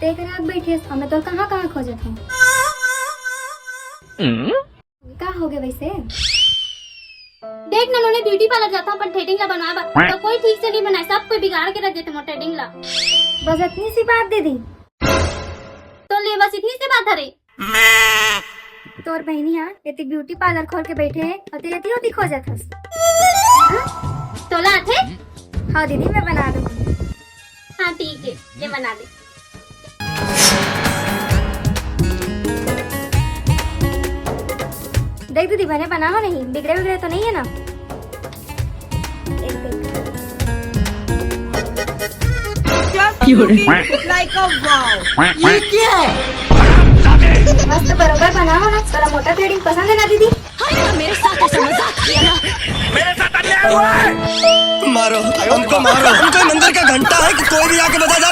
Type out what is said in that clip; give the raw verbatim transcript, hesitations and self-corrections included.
देख रहा बैठे, हमें तो कहाँ कहाँ खोजत हूँ। का हो गया वैसे? देख ना, नोनी ब्यूटी पार्लर जाता हूँ अपन थ्रेडिंग ला बनवाए बर, तो कोई ठीक से नहीं बनाए, सब कोई बिगाड़ के रख देते मोर थ्रेडिंग ला। बस इतनी सी बात दीदी। तो ले, बस इतनी सी बात हरे। तोर बहनी हा एती ब्यूटी पार्लर खोल के बैठे है और तेरे एती ओती खोजत हस। तोला आथे? हाँ दीदी, मैं बना दूंगी। हाँ ठीक है, ये बना दे। देख दीदी, बने बना हो नहीं, बिगड़े बिगड़े तो नहीं है ना? एक देख। Just looking like a wow. ये क्या है? मस्त बरोबर बना हो ना। तोला मोटा थ्रेडिंग पसंद है ना दीदी? मेरे साथ ऐसा मजाक किया ना। मारो, हमको मारो। हम कोई मंदिर का घंटा है कि कोई भी आके बजा जा?